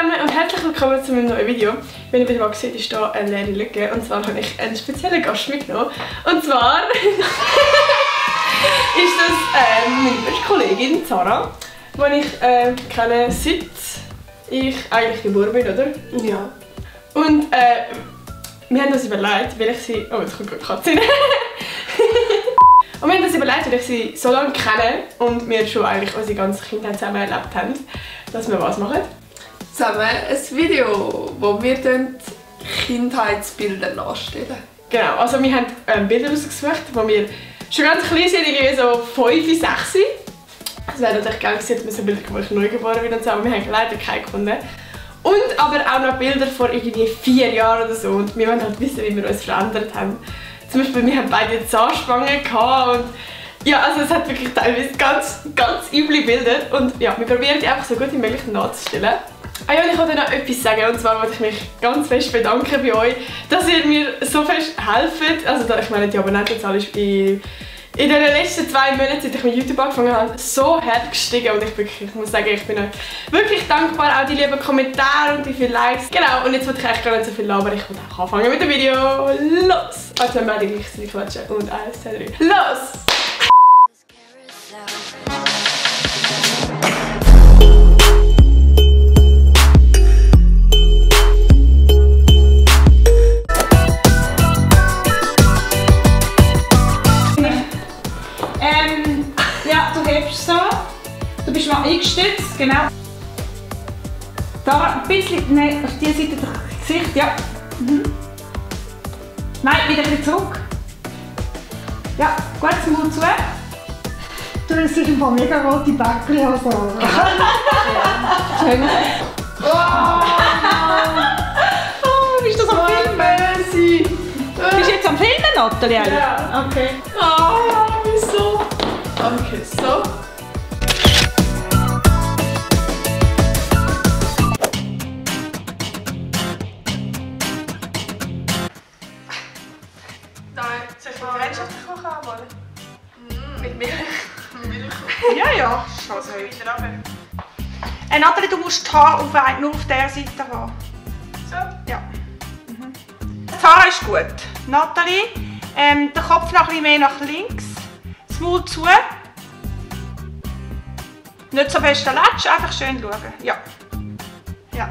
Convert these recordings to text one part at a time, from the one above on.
zusammen und herzlich willkommen zu meinem neuen Video. Wenn ihr wieder mal seht, ist hier eine leere Lücke und zwar habe ich einen speziellen Gast mitgenommen. Und zwar ist das meine beste Kollegin Zara, die ich kenne, seit ich eigentlich geboren bin, oder? Ja. Und wir haben uns überlegt, weil ich sie... Oh, jetzt kommt gerade Katze rein. Und wir haben uns überlegt, weil ich sie so lange kenne und wir schon eigentlich unsere ganze Kindheit zusammen erlebt haben, dass wir was machen. Zusammen ein Video, wo wir Kindheitsbilder nachstellen. Genau, also wir haben Bilder rausgesucht, wo wir schon ganz klein sind, irgendwie so 5, 6. Es wäre natürlich geil gewesen, dass wir so Bilder, wo ich neu geboren bin und so, aber wir haben leider keine gefunden. Und aber auch noch Bilder vor irgendwie 4 Jahren oder so und wir wollen halt wissen, wie wir uns verändert haben. Zum Beispiel, wir haben beide Zahnspangen gehabt und ja, also es hat wirklich teilweise ganz üble Bilder und ja, wir probieren die einfach so gut wie möglich nachzustellen. Ah ja, und ich wollte noch etwas sagen, und zwar wollte ich mich ganz fest bedanken bei euch, dass ihr mir so fest helft. Also ich meine, die Abonnentenzahl ist in den letzten 2 Monaten, seit ich mit YouTube angefangen habe, so hart gestiegen und ich muss sagen, ich bin euch wirklich dankbar, auch die lieben Kommentare und die vielen Likes. Genau, und jetzt will ich eigentlich gar nicht so viel labern, ich will auch anfangen mit dem Video. Los! Also wir werden gleichzeitig quatschen und 1, 2, 3. Los! Ja, du hebst so. Du bist mal eingestützt, genau. Da ein bisschen, nein, auf diese Seite das Gesicht, ja. Nein, wieder ein bisschen zurück. Ja, gut, das Mund zu. Du hast dich ein paar mega rote Bäckchen also. Oh, bist du so am Filmen? Bist du jetzt am Filmen, Nathalie? Ja. Okay. Oh, wieso? Danke, so. Nein, soll ich freundschaftlich anmalen? Mit Milch. Ja, ja. Also weiter runter. Nathalie, du musst die Haare nur auf dieser Seite haben. So? Ja. Das Haar ist gut. Nathalie, der Kopf noch ein bisschen mehr nach links. Das Maul zu. Nicht so fest latsch, einfach schön schauen. Ja. Ja.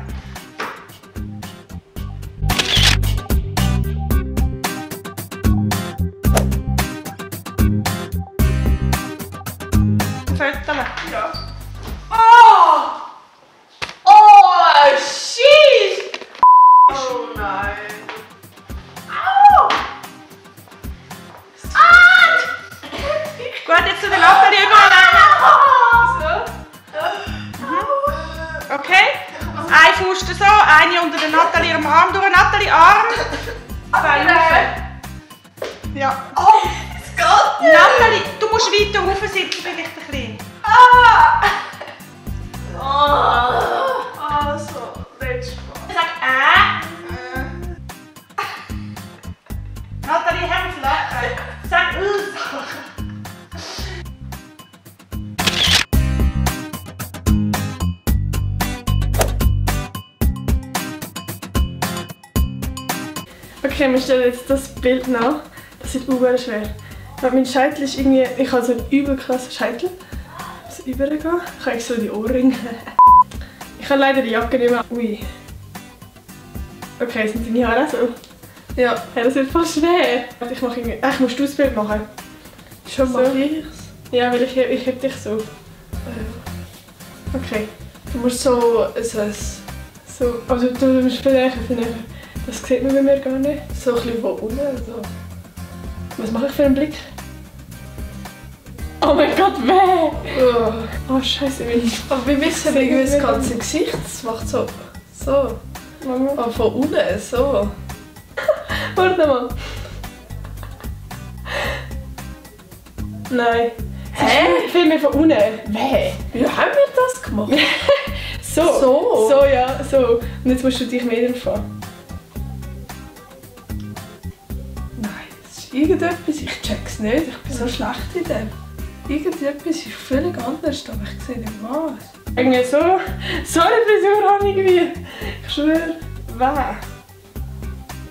Viertel. Ja. Oh! Oh, shit! Oh nein. Au! Ah! Gut, jetzt zu der Nathalie übernehmen. So. Okay? Ein Fuß so, eine unter der Nathalie ihrem Arm durch. Nathalie, Arm. Zwei rauf. Ja. Oh, es geht nicht. Nathalie, du musst weiter rauf sitzen, vielleicht ein bisschen. Ah! Oh. Also, letztes Mal. Sag Nathalie, hör auf lachen. Sag Okay, wir stellen jetzt das Bild nach. Das ist super schwer. Weil mein Scheitel ist irgendwie... Ich habe so einen übel krassen Scheitel. Ich muss übergehen. Ich habe so die Ohrringe. Ich habe leider die Jacke nicht mehr. Ui. Okay, sind deine Haare auch so? Ja. Hey, das wird voll schwer. Ich mache irgendwie... Ich muss das Bild machen. Schon So. mache ich's. Ja, weil ich heb dich so. Okay. Du musst so So. Also du musst vielleicht das sieht man bei mir gar nicht. so ein bisschen von unten. So. Was mache ich für einen Blick? Oh mein Gott, weh! Oh. Oh Scheiße, wie. Aber wir müssen irgendwie das ganze Gesicht. Das macht so. So. Mama. Aber von unten so. Warte mal. Nein. Hä? Viel mehr von unten. Weh. Wie haben wir das gemacht? So. So? So, ja, so. Und jetzt musst du dich mehr drauf haben. Nein, das ist irgendetwas. Ich check's nicht. Ich bin so schlecht in dem. Irgendetwas ist völlig anders, aber ich sehe nicht was. Irgendwie so eine Frisur habe ich irgendwie. Ich schwöre, wer? Aber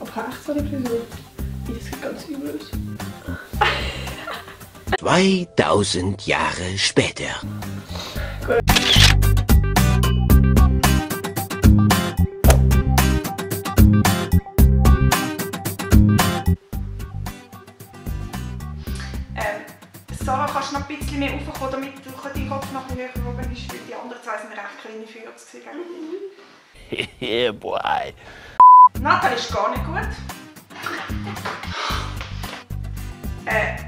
ich habe echt so eine Frisur. Das sieht ganz übel aus. 2000 Jahre später. Sarah, kannst du noch ein bisschen mehr raufkommen, damit dein Kopf noch ein bisschen höher oben ist, weil die anderen zwei sind recht kleine Führer zu sehen. Yeah, boy. Nathalie ist gar nicht gut.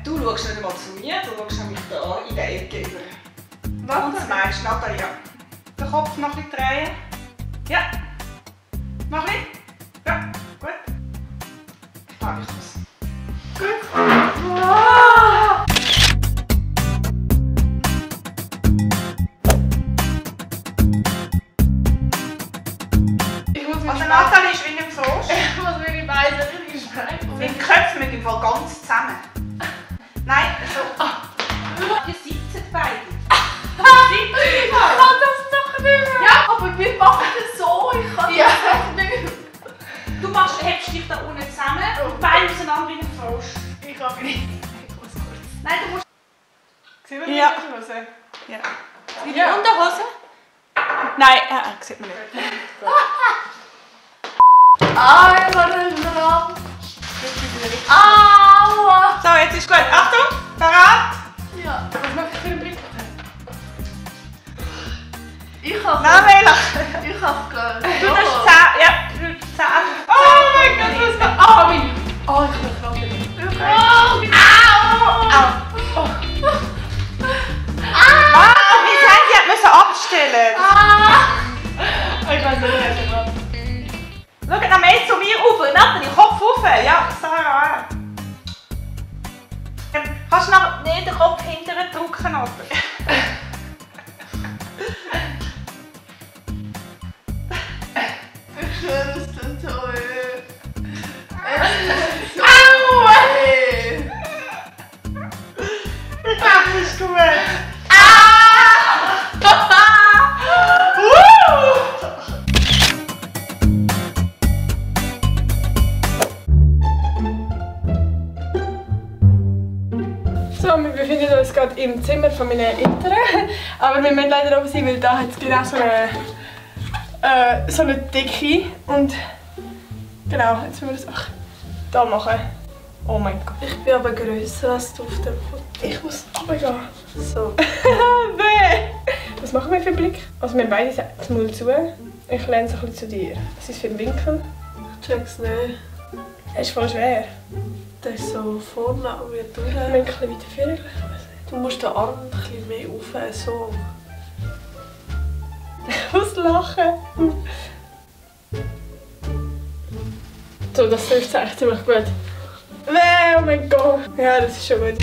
Du schaust nicht einmal zu mir, du schaust nämlich da in der Ecke über. Was meinst du, Nathalie? Ja. Den Kopf noch ein bisschen drehen. Ja. Noch ein bisschen. Ja, gut. Ich glaube, ich muss. Gut. Also Nathalie ist wie im Frosch. Ich muss mir die Beine richtig schneiden. Die Köpfe mit dem Fall ganz zusammen. Nein, so. Ihr sitzen beide. Ich kann das doch nicht mehr. Ja, aber wir machen das so. Ich kann das nicht mehr. Du hebst dich da unten zusammen und Beine auseinander wie ein Frosch. Ich kann nicht. Nein, du musst... Sehen wir die Ja. Unterhose? Ja. Wie die Unterhose? Nein, sieht man nicht. Ich habe einen Raum. Aua! So, jetzt ist gut. Achtung, bereit? Ja. Was mache ich für einen Blick? Ich habe... Nein, Mela. Ich habe gehört. Du darfst 10. Ja, 10. Oh mein Gott, was geht? Oh, mein... Oh, ich bin krank. Mein Handy musste abstellen. Ich weiß nicht, was ich mache. Schau noch mehr zu mir rauf. Nathalie, Kopf rauf. Ja, Sarah. Kannst du noch nicht den Kopf hinterher drücken, Nathalie? Ich schwöre, es tut so weh. Aua! Ich glaube, das ist gut. So, wir befinden uns gerade im Zimmer von meinen Eltern. Aber wir müssen leider oben sein, weil da hat es genau so eine Decke. Und genau, jetzt müssen wir das auch da machen. Oh mein Gott. Ich bin aber grösser als du auf dem Foto. Ich muss runtergehen. So. Weh! Was machen wir für einen Blick? Also wir beide sagen das Maul zu. Ich lehne so ein bisschen zu dir. Was ist für ein Winkel? Ich check's nicht. Er ist voll schwer. Der ist so vorne an mir durch. Ich will ein bisschen weiter führen. Du musst den Arm ein bisschen mehr auf, so. Ich muss lachen. So, das hilft echt ziemlich gut. Oh mein Gott. Ja, das ist schon gut.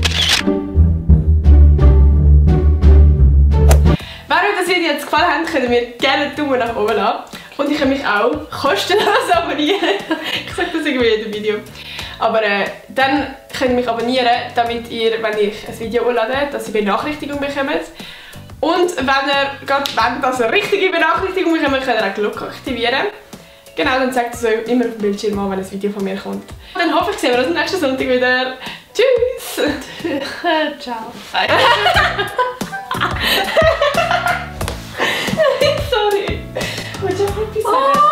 Wenn euch das Video jetzt gefallen hat, könnt ihr mir gerne einen Daumen nach oben lassen. Und ich kann mich auch kostenlos abonnieren. Ich sage das irgendwie in jedem Video. Aber dann könnt ihr mich abonnieren, damit ihr, wenn ich ein Video hochlade, dass ihr Benachrichtigung bekommt. Und wenn ihr gerade wollt, dass ihr eine richtige Benachrichtigung bekommt, könnt ihr auch die Glocke aktivieren. Genau, dann zeigt es euch immer auf dem Bildschirm an, wenn ein Video von mir kommt. Dann hoffe ich, sehen wir uns nächsten Sonntag wieder. Tschüss! Ciao. Sorry. Willst du auch etwas sagen?